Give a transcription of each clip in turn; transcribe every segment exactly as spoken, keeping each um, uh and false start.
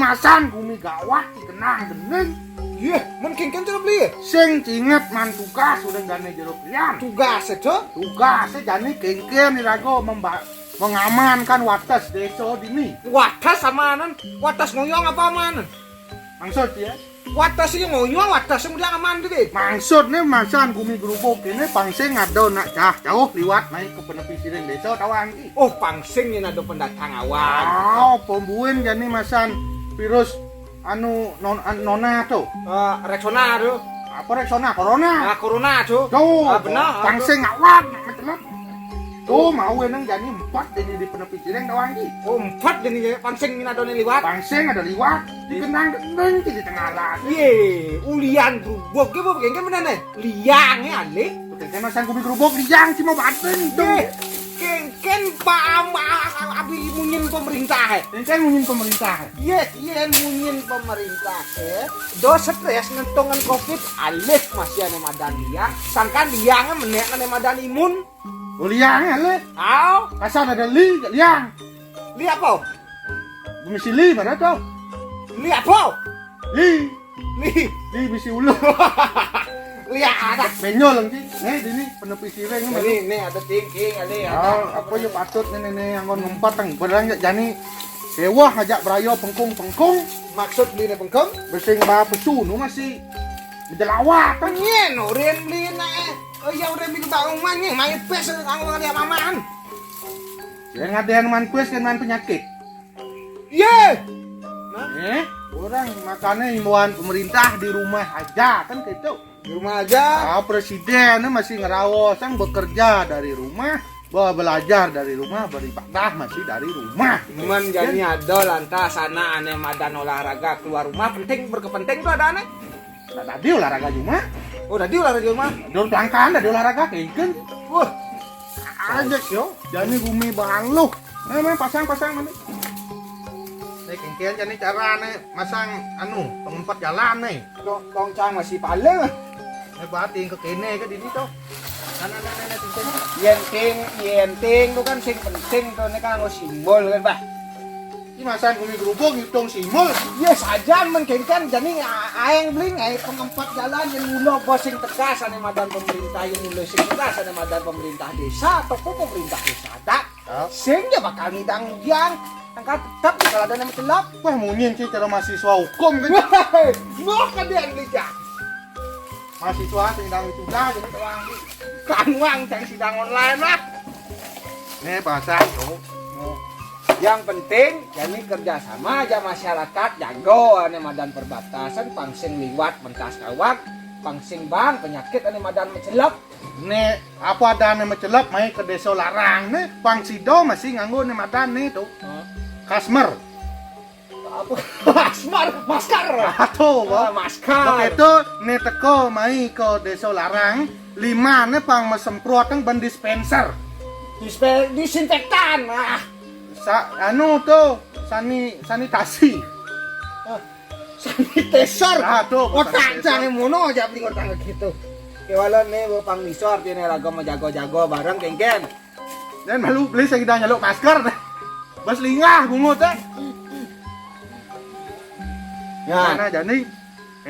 Asan gumi gawat dikenang gending. Yeh, men kéngkén cara beli ya? Sing cinget man tugas udah gane jero pian. Tugas itu? Tugas jani kéngkén irago memba-, mengamankan wates desa dini. Wates amanan? Wates ngoyong apa amanan? Maksud ya? Wates iki ngoyong, wates sing udah aman deh. Maksudnya masan gumi gerubuk ini pangsing ada nak cah jauh liwat naik ke penepi siring desa tawang ki. Oh, pangsing ini ada pendatang awal. Oh, pembuin jani masan virus anu non, an-, nona tuh. Eh, Rexona tuh. Apa Rexona? Corona. Ah, corona tuh. Tuh, ah, benar. Pangsing awak, macelep. Tuh, mau eneng jani empat ini di penepi siring tawang ki. Oh, empat ini ya, pangsing ini ada liwat. Pangsing ada liwat. Di gendang gendeng di tengah lagi. Ye, ulian berubah ke apa? Kéngkén mana nih? Liang ya, alih. Kéngkén masan gumi gerubuk liang cuma batin dong. Ye, kéngkén paham abi munyin pemerintah, eh. Kéngkén munyin pemerintah. Ye, ye, munyin pemerintah, eh. Do stres ngentongan covid, alih masih ane madan liang. Sangkan liang menek ane madan imun. Oh, liang alih. Aw. Asal ada li, liang. Li apa? Gumi si li mana tuh? Li apa? Li. Li. Li bisi ulu. Li ada. Benyol lagi. Nih, ini penepi siring ini. Ini, ini ada tingking, ada ya. Ah, apa ya patut nih, nih, nih, anggon ngempet tang. Padahal nggak jani sewah aja berayo pengkung-pengkung. Maksud beli nih pengkung? Besing ba pesu nu masih jelawat kan. Nyen, urin beli nae. Oh iya, urin beli bangunan nih, main pes anggon dia maman. Ya ngadean man pes kan man penyakit. Ye. Nah, eh, orang makanya himbauan pemerintah di rumah aja kan gitu. Di rumah aja. Ah, presiden masih ngeraos yang bekerja dari rumah, be-, belajar dari rumah, beribadah masih dari rumah. Cuman jani ada lantas anak ane madan olahraga keluar rumah penting berkepenting tuh ada ane. Nah, tadi olahraga cuma. Oh, tadi olahraga cuma. Daun pelangkaan tadi olahraga kayak ikan. Wah, aja yo. Jani gumi baluh. Nih, nih, pasang, pasang, mana? Nih, kéngkén jani cara nih, masang, anu, pengempet jalan nih. Dong, dong, cang masih paling. Nih, batin ke kene ke dini tuh. Nah, nah, nah, nah, nah, kéngkén. Yenting, yenting tuh kan sing penting tuh, nih kan simbol kan, Bah. Ini masan gumi gerubuk ngitung simbol. Iya, sajan men kéngkén, jani a-, aeng bling, aeng pengempet jalan yang mula bos sing tegas, ane madan pemerintah yang mula sing tegas, ane madan pemerintah desa, atau pemerintah desa adat. Hah? Sing dia bakal ngidang ujian. Angkat tetap bakal ada nama celap. Wah, munyin sih cara mahasiswa hukum kan. Wah, noh kan dia yang licak. Mahasiswa sing ngidang wisuda jadi terang. Kanuang cari sidang online lah. Nih, pasang tuh. Yang penting, jani kerjasama aja masyarakat, jago ane madan perbatasan, pangsing liwat mentas kawat, pangsing bang penyakit ane madan mencelep. Nih, apa ada ane mencelep, mai ke desa larang nih, pangsido masih nganggo ane madan nih tuh. Hah? Kasmer. Apa? Kasmer, masker. Ah, tuh, ah, masker. Oke, tuh, nih teko mai ke desa larang, lima nih pang mesemprot yang ben dispenser. Dispe-, disinfektan. Ah. Sa-, anu tuh, sani-, sanitasi. Ah, sanitizer. Ah, tuh, otak sanitizer. Jangan mono aja beli otak gitu. Kewala nih, bu pang nisor, dia nih raga mau jago-jago bareng, kéngkén. Dan malu beli sing nyaluk masker. Bas lingah bungut, eh. Ya. Mana jani?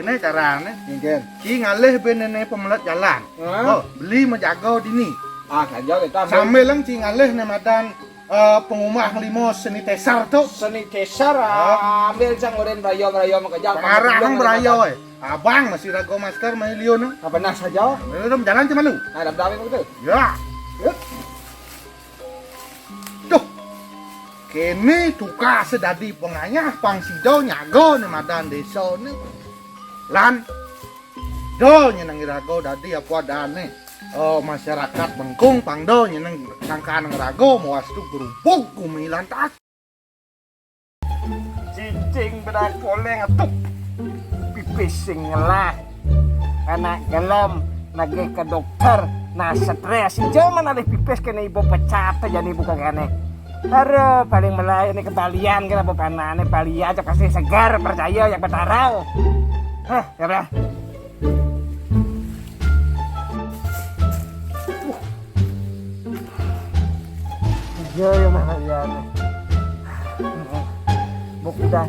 Ini carane. Kéngkén. Ci ngalih ben nene pemelet jalan. Hah? Oh, beli menjaga dini. Ah, saja kita ambil. Sambil lang ci ngalih ne madan, eh, pengumah limo sanitizer tuh. Sanitizer, ah, ambil sang urin berayo, berayo makejang. Pengarah nang berayo, eh. Abang masih rago masker, mai liun. Apa nah saja? Belum jalan cuma lu. Ada berapa begitu? Ya. Yuk. Duh. Kene tugas dadi pengayah pang sida nyaga ne madan desa ne. Lan do nyeneng iraga dadi apa adane. Oh, masyarakat Bengkung pang do nyeneng sangkan iraga mawastu gerubug gumi lantas. Cicing bedak koleng atuk. Pipis sing ngelah. Anak gelem nagih ke dokter. Nah, stres. Jaman alih pipis kena ibu pecat aja nih bukan kene. Aduh, paling melai ini kebalian kena apa panane balian aja pasti segar percaya yang betara. Hah, ya udah. Iya, ya, mana ya, nih. Buk udah.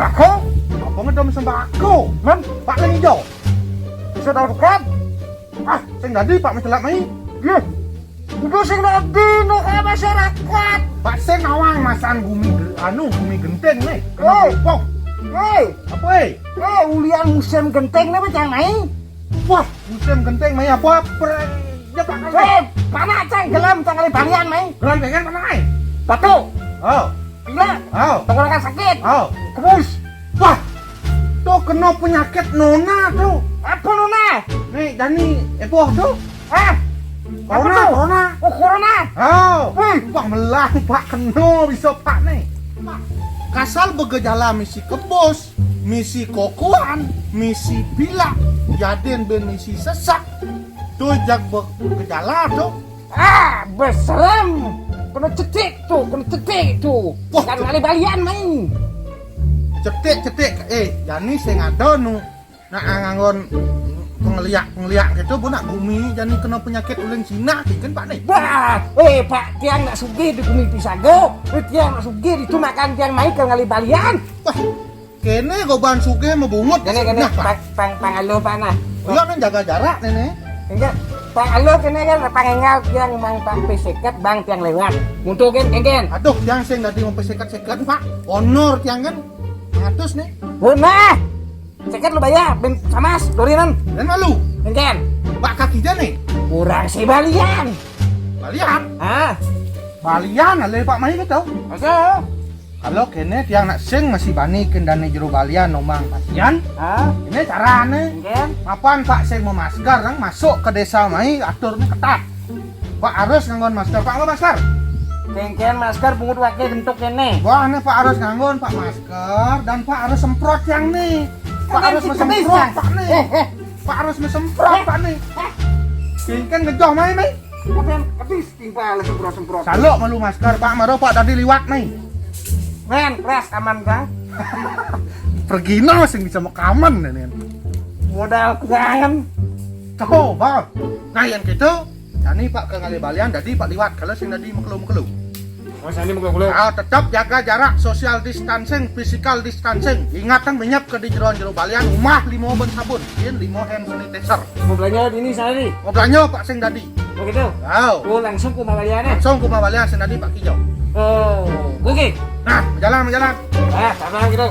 sembako. Apa ngedom sembako? Men, Pak Leng Ijo. Bisa dapat kan? Ah, sing dadi Pak Mecelak mai. Iya. Iku sing dadi no masyarakat. Pak sing nawang masan gumi ge- anu gumi genting nih. Kena Oh. Pok. Hei, Apa eh? Hei, ulian musim genting nih cang mai. Wah, musim genting mai apa? Pre- Ya Pak. Eh, panak cang gelem cang kali balian mai. Gelam pengen mana ai? Batu. Oh. Pilek. Oh. Tenggorokan sakit. Oh. Kebus. Wah, tuh kena penyakit nona tuh. Apa nona? Nih, Dani, eh, boh tuh. Ah, apa Corona, tuh? Corona. Oh, corona. Oh. Wih, wah melah Pak kena bisa Pak nih. Kasal bergejala misi kebos, misi kokoan, misi pilak, jadin ben misi sesak. Tuh jag bergejala tuh. Ah, beserem. Kena cetik tuh, kena cetik tuh. Wah, kan kali balian main. Cetik, cetik. Eh, jani sing ada nu nak nganggon pengeliak-pengeliak gitu, bu nak gumi jani kena penyakit ulin Cina, kan Pak nih. Bah, eh Pak, tiang nak sugih di gumi pisago, eh, tiang nak sugih di tumakan tiang main ke ngali balian. Wah, kene goban sugih mebungut. Kene kene nah, Pak. Pang pang pang alo Pak nah. Iya kan jaga jarak nih nih. Enggak, Pak alo kene kan pang engal tiang mang Pak peseket bang tiang lewat. Mutu kan engken. Aduh, tiang sing tadi mau peseket-seket Pak. Honor tiang kan. Ngatus nih. Nah, seket lu bayar, ben samas, dorinan. Dan lalu, Engken. Pak kaki aja nih. Kurang si balian. Balian? Ah, Balian ale Pak mai gitu. Oke. Kalau kene tiang nak sing masih bani kendane jero balian nomang pasian. Ah, Ini carane. Engken. Mapan Pak sing memasker nang masuk ke desa mai aturne ketat. Pak harus nganggon masker. Pak nganggon masker. Engken masker bungut wake bentuk kene. Wah, ini Pak harus nganggon Pak masker dan Pak harus semprot yang nih. Pak Kan harus kita mesemprot bisa. Pak nih. Eh, eh. Pak harus mesemprot Eh. Pak nih. Eh. Engken ngejoh mai mai. Kapan habis timpal semprot-semprot. Salok malu masker Pak maro Pak tadi liwat mai. Men, keras aman kang. Pergi no sing bisa makaman nih. Modal kurangan. Coba. Nah, yang gitu. Jani Pak ke ngali balian, tadi Pak liwat kalau sing tadi mekelu-mekelu. Oh, sani mekelu-mekelu. Ah, tetap jaga jarak, social distancing, physical distancing. Ingat kan menyap ke di jero-jero balian, rumah limo ben sabun, yen limo hand sanitizer. Mau belanja di ini saya nih. Mau belanja Pak sing tadi. Oh gitu. Wow. Oh, langsung ke balian ya. Langsung ke balian sing tadi Pak Kijau. Oh, oke. Nah, jalan jalan. Ah, sama gitu.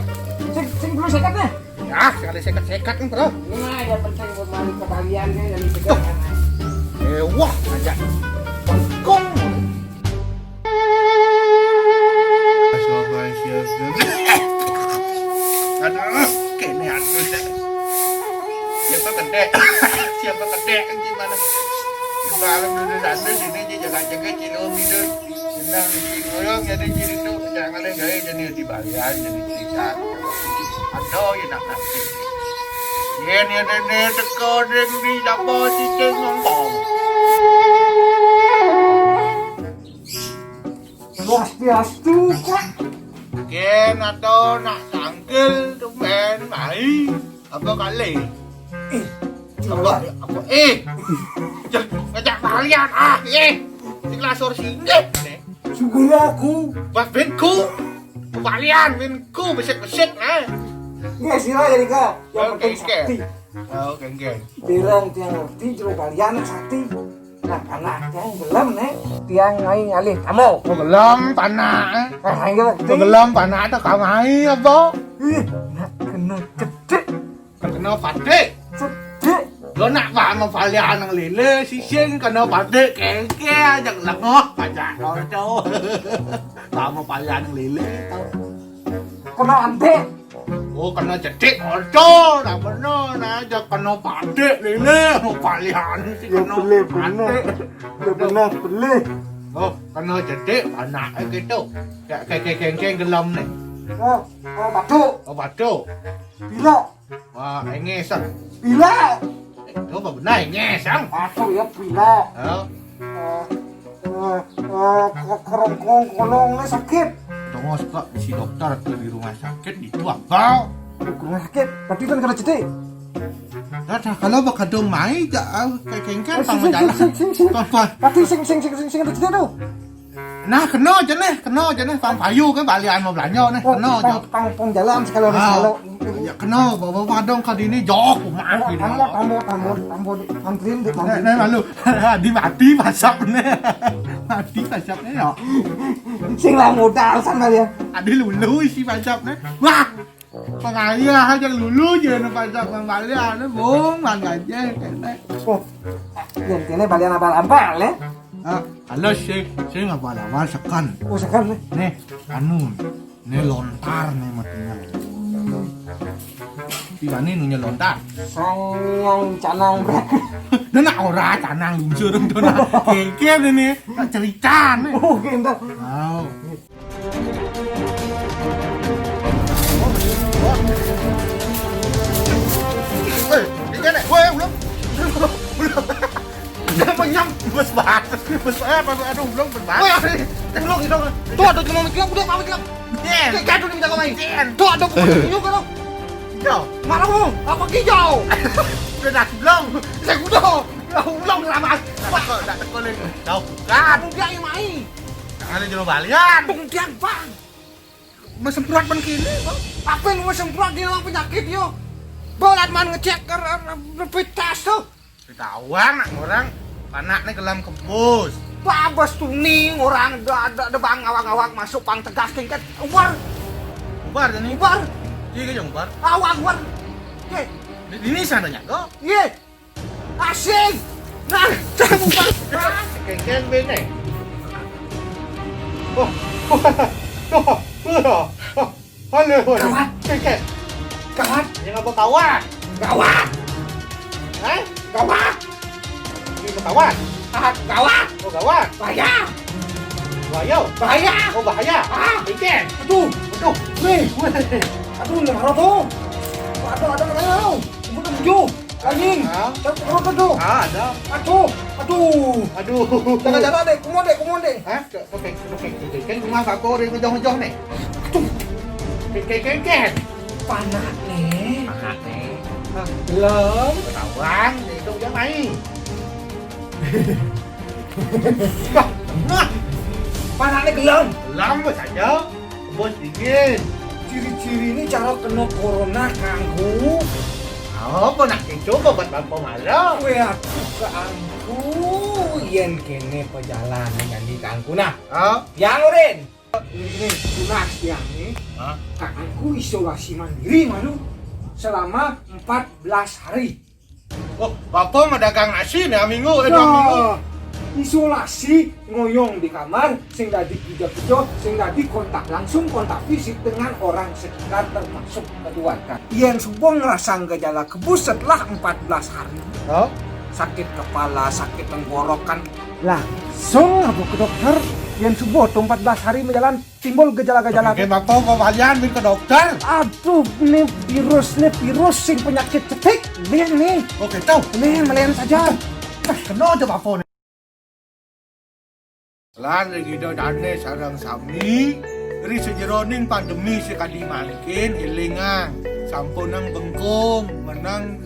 Sing sing belum sekat nih. Ya, sekali sekat-sekat kan, Bro. Nah, yang penting buat balik ke balian kan yang penting. Eh, wah, aja. Bengkong. Aduh, kene aduh. Siapa kedek? Siapa kedek gimana? Kalau dulu sana sini dia jaga-jaga cilok gitu. Senang di goyong jadi ciri tuh jangan ada gaya jadi di balian jadi cerita. Aduh, ya nak nanti. Yen ya dene teko ning di sapa sicing ngomong. Swastiastu, Kak. Ken atau nak tangkil tumben mai apa kali? Eh, apa apa eh. Cek ngejak kalian ah eh. Sing lasor sini. Syukur aku. Wah, binku. Kalian binku besit-besit nah. Enggak sih lah jadi kak. Yang Oke, penting oke. Sakti. Oke, oke. Bilang tiang ngerti jero balian sakti. Nah, anak tiang gelem nih. Tiang ngai ngalih tamu. Gelem panak. Nah, ayo ngerti. Gelem panak ada kamai apa? Ih, nak kena cedik. Kena patik. Cedik. Lo nak paham balian nang lele sising kena patik kengke aja lengoh pajak kau tu. Paham balian nang lele tau. Kena antik. Oh, kena cedik orco, nah bener, nah aja kena patik lele, balian sih Ya kena beli bener. Patik. Ya bener beli. Oh, kena cedik anaknya gitu. Kayak kayak kengkeng gelem nih. Oh, oh batu. Oh, batu. Bila. Wah, engesang. Bila. Eh, apa benar engesang? Batu ya bila. Oh. Oh. Eh, eh, ko-, kerongkong kolong nih sakit. Tongos kok si dokter tuh di rumah sakit itu apa? Di rumah sakit, berarti kan kena cetik. Dah, dah, kalau bakadong mai, jak, ah, kayak kengkeng, Eh, pang sing, sing, majalah. Sing, sing, sing, sing. Pang, pang. Berarti sing, sing, sing, sing, sing, sing, tuh. Nah, kena aja nih, kena aja nih. Pang payu kan balian mau belanja nih, Oh, kena aja. Pang, pang, pang jalan sekali, Ah, sekali. Ya kena, bawa padong kali ini jauh, mah, gitu. Tambah, tambah, tambah, tambah, anterin, Dik, Nih, anterin. Nih, malu. Di mati pasap nih. Mati pasap nih, ya. Sing lah modal sama dia. Adi lulu isi pasap nih. Wah, pengayah aja lulu aja nih pasap, bang balian, bung, bang aja, kayaknya. Oh, yang kene balian abal-abal, ya? Ah, halo, sih, sih nggak abal-abal, sekan. Oh, sekan, nih. Nih, anu, nih lontar nih matinya. Di mana nunya lontar? Sayang, canang, bro. Dah nak ora canang luncur, dah nak. Kengkeng ini, nak cerita nih. Oh, gitu. Wow. Eh, ini kan, eh, woi, ulang. Ulang. Udah menyam, bes banget. Bes banget, aduh, ulang, bes banget. Woi, ulang, ulang. Tuh, ada cuma mikir, udah, mau mikir. Jen. Kayak gaduh nih, minta kau main. Jen. Tuh, ada pun tunjuk kan. Hijau. Mana, Bung? Apa hijau? Udah, dah, belum. Saya udah. Udah, ulang, lama. Wah, kok udah teko, Ling? Jauh. Kan. Kamu dia yang main. Jangan ada jero balian. Bung, dia, Bang. Mesemprot ban kini, Bang. Apa yang mesemprot di ruang penyakit, yo? Bolat man ngecek ke re-, re-, rapid test tuh. Ketahuan nak orang, anaknya kelam kebus. Babas tuning orang ada, ada, ada bang awak-awak masuk pang tegas tingkat. Ubar. Ubar, Dani. Ubar. Iya, kan, ubar. Awak ubar. Oke. Ini, ini seandainya kok. Iya. Asing. Nah, saya bukan. Kengkeng bene. Oh, oh, oh, oh, oh, halo, halo. Gawat. Kengkeng. Gawat. Yang apa, gawat? Gawat. Hah? Gawat. Ini apa, gawat? Ah, gawat. Oh, gawat. Bahaya. Bahaya. Bahaya. Oh, bahaya. Ah. Kengkeng. Aduh. Aduh. Weh. Weh. Aduh, nggak marah tuh. Aduh, ada nggak tahu. Kamu tuh jauh. Anjing. Hah? Cak perut tuh. Ah, ada. Aduh, aduh. Aduh. Jangan-jangan deh, kumon deh, kumon deh. Hah? Oke, oke, oke. Kan rumah Pak Kori ngejong-ngejong nih. Aduh. Kengkeng, kengkeng. Panas nih. Panas nih. Hah? Belum. Ketahuan, itu dia main. Wah, nah. Panas nih gelem. Gelem saja. Bos dingin. Ciri-ciri ini cara kena corona, kangku. Apa nak dicoba buat bapa malam? Weh, aku ke angku, yen kene pejalan dengan di kangku. Nah, oh. Yang Rin, ini tunas yang nih. Hah? Kakangku isolasi mandiri malu selama empat belas hari. Oh, bapa mah dagang nasi nih, minggu, eh, dua minggu. Nah, isolasi ngoyong di kamar, sing dadi kerja-kerja, sing dadi kontak langsung, kontak fisik dengan orang sekitar termasuk keluarga. Yang subuh ngerasa gejala kebus setelah empat belas hari. Oh? Sakit kepala, sakit tenggorokan, langsung aku ke dokter. Yang subuh tuh empat belas hari menjalan timbul gejala-gejala. Oke, Bapak, Bapak Alian, ke dokter. Aduh, nih virus, nih virus sing penyakit cetik, lihat nih. Oke, tahu. Nih, melihat saja. Nah, kena aja Bapak nih. Lan ring Ida dane sareng sami, ri sejeroning pandemi sekadi mangkin, elingang, sampunang bengkung, menang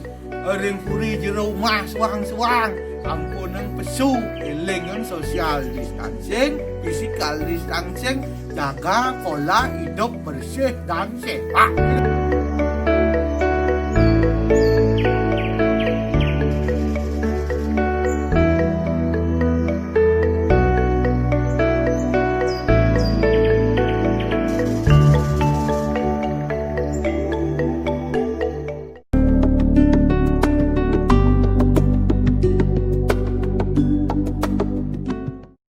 ring puri jero umah suang-suang, ampunang pesu, elingang social distancing, physical distancing, jaga pola hidup bersih dan sehat.